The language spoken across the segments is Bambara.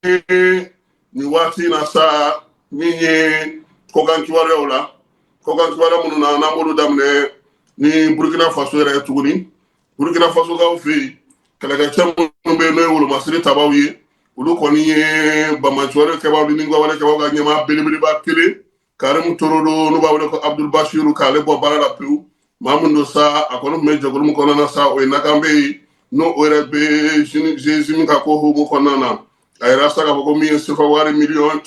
Nin waati in na sa, min ye kɔkan kibaruyaw la, kɔkan kibaruya minnu na, n'an b'olu daminɛ ni Burukina Faso yɛrɛ ye tuguni. Burukina Fasokaw fɛ yen, kɛlɛkɛcɛ minnu bɛ yen, n'o ye wolomasiri tabaw ye, olu kɔni ye banbaanciwale kɛbaw ni ninwale kɛbaw ka ɲɛmaa belebeleba kelen, Karimu Torodo, n'u b'a wele ko Abdul Bashiru, k'ale bɔ baara la pewu. Maa min don sa, a kɔni tun bɛ jɛkulu min kɔnɔna na sa, o ye Nakanbe ye, n'o o yɛrɛ bɛ GSIM ka ko hukumu kɔnɔna na. A yɛrɛ sa k'a fɔ ko min ye sefa wari miliyɔn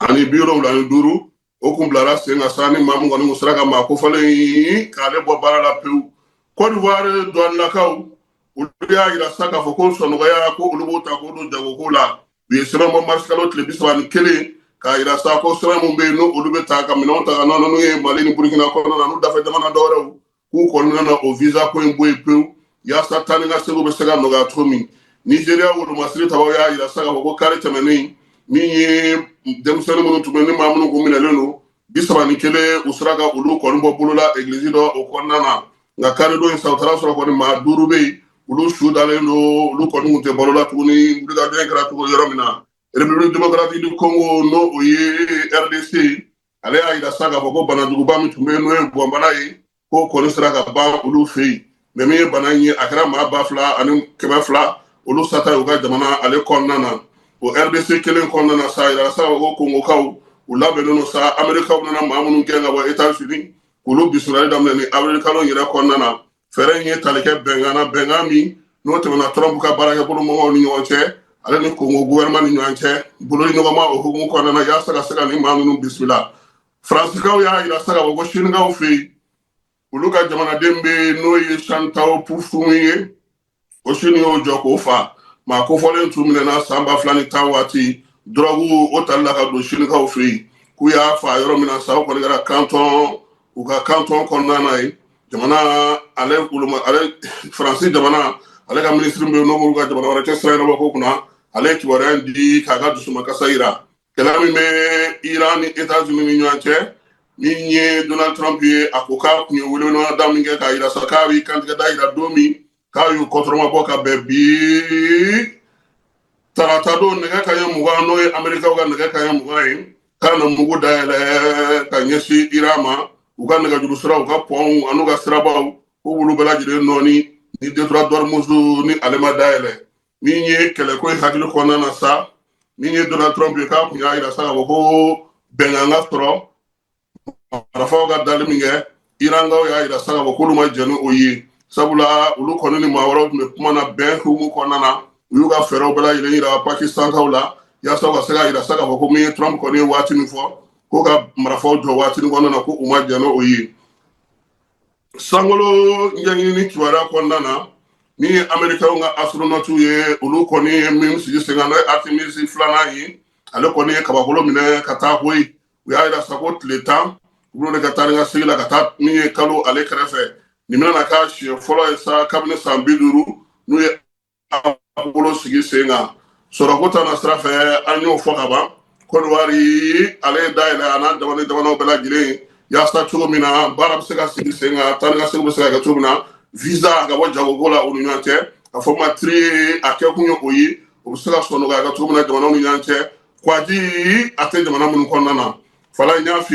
175, o kun bilara sen kan sa, ni maa min kɔni kun sera ka maa kofɔlen in k'ale bɔ baara la pewu. Côte d'Ivoire douanelakaw, olu y'a yira sa k'a fɔ ko sɔnɔgɔya ko olu b'o ta k'o don jagoko la. U ye sɛbɛn bɔ marisi kalo tile 31 k'a yira sa ko sɛbɛn min bɛ yen, n'o olu bɛ ta ka minɛnw ta ka na n'u ye Mali ni Burukina kɔnɔna na, n'u dafɛ jamana dɔwɛrɛw, k'u kɔni nana o visa ko in bɔ yen pewu, yaasa taa ni ka seginw bɛ se ka nɔgɔya cogo min. Nizeriya wolomasiri tabaw y'a yira sa k'a fɔ ko kari tɛmɛnen, min ye denmisɛnnin minnu tun bɛ ni maa minnu kun minɛlen don, 31, u sera ka olu kɔni bɔ bolo la egilizi dɔ o kɔnɔna na. Nka karidon in sa, u taara sɔrɔ kɔni maa duuru bɛ yen, olu su dalen don, olu kɔni kun tɛ balo la tuguni. Wulikajɔ in kɛra cogo yɔrɔ min na, République démocratique du Congo, n'o o ye RDC, ale y'a yira sa k'a fɔ ko banajuguba min tun bɛ yen, n'o ye gɔnbana ye, k'o kɔni sera ka ban olu fɛ yen. Mɛ min ye bana in ye, a kɛra maa 2100 olu sata ye u ka jamana ale kɔnɔna na. O RDC kelen kɔnɔna na sa, yira sa k'a fɔ ko Kongokaw, u labɛnnen don sa, Amerikaw nana maa minnu gɛn ka bɔ États-Unis, k'olu bisimilali daminɛ ni avril kalo yɛrɛ kɔnɔna na. Fɛɛrɛ in ye tali kɛ bɛnkan na, bɛnkan min n'o tɛmɛna Trump ka baarakɛbolo mɔgɔw ni ɲɔgɔn cɛ, ale ni Kongo gouvernement ni ɲɔgɔn cɛ, bololi ɲɔgɔnma o hukumu kɔnɔna na, yaasa ka se ka nin maa ninnu bisimila. Faransikaw y'a yira sa k'a fɔ ko Sinikaw fɛ yen, olu ka jamanaden bɛ yen, n'o ye Chantao Pufun ye, o Sini y'o jɔ k'o fa. Maa kofɔlen tun minɛna san 2010 waati, dɔrɔgu o tali la ka don Sinikaw fɛ yen, k'u y'a fa yɔrɔ min na sa, o kɔni kɛra Kantɔn, u ka kantɔn kɔnɔna na ye. Jamana ale woloma, ale Faransi jamana, ale ka minisiri bɛ yen, n'o b'olu ka jamana wɛrɛ cɛ sira ɲɛnabɔ ko kunna, ale ye kibaruya in di k'a ka dusumakasa yira. Kɛlɛ min bɛ Iran ni États-Unis ni ɲɔgɔn cɛ, min ye Donald Trump ye, a ko k'a kun ye weleweleda min kɛ k'a yira sa k'a b'i kantigɛ da yira don min, k'a y'u kɔtɔrɔma bɔ ka bɛn bi tarata don nɛgɛ kaɲɛ 20, n'o ye Amerikaw ka nɛgɛ kaɲɛ 20 ye, k'a na mugu dayɛlɛ ka ɲɛsin Iran ma, u ka nɛgɛjuru siraw, u ka pɔnw an'u ka sirabaw, k'u b'olu bɛɛ lajɛlen nɔɔni ni détroit d'Ormuz ni ale ma dayɛlɛ. Min ye kɛlɛko in hakili kɔnɔna na sa, min ye Donald Trump ye, k'a kun y'a yira sa k'a fɔ ko bɛnkan ka sɔrɔ marifaw ka dali min kɛ, Irankaw y'a yira sa k'a fɔ k'olu ma jɛn ni o ye, sabula olu kɔni ni maa wɛrɛw tun bɛ kuma na bɛn hukumu kɔnɔna na. U y'u ka fɛɛrɛw bɛɛ lajɛlen yira Pakistankaw la, yaasa u ka se k'a yira sa k'a fɔ ko min ye Trump kɔni ye waati min fɔ ko ka marifaw jɔ waati kɔnɔna na, ko u ma jɛn n'o ye. Sankolo ɲɛɲini kibaruya kɔnɔna na, min ye Amerikaw ka astronautes ye, olu kɔni ye min sigi sen kan, n'o ye Artemis filanan ye, ale kɔni ye kabakolo minɛ ka taa koyi. U y'a yira sa ko tile 10, u bɛna ka taa ni ka segin la ka taa min ye kalo ale kɛrɛfɛ. Nin bɛna k'a siɲɛ fɔlɔ ye sa kabini san 50 n'u ye Apollo sigi sen kan. Sɔrɔko ta na sira fɛ, an y'o fɔ ka ban. Kɔdiwari, ale ye dayɛlɛ a n'a jamana jamanaw bɛɛ lajɛlen, yaasa cogo min na baara bɛ se ka sigi sen kan, taa ni ka segin bɛ se ka kɛ cogo min na, visa ka bɔ jagoko la u ni ɲɔgɔn cɛ, a fɔ ma TRI, a kɛkun ye o ye, o bɛ se ka sɔn nɔgɔya ka cogo min na jamanaw ni ɲɔgɔn cɛ, kwaji a tɛ jamana minnu kɔnɔna na. Fala, n y'a f'i ɲɛna.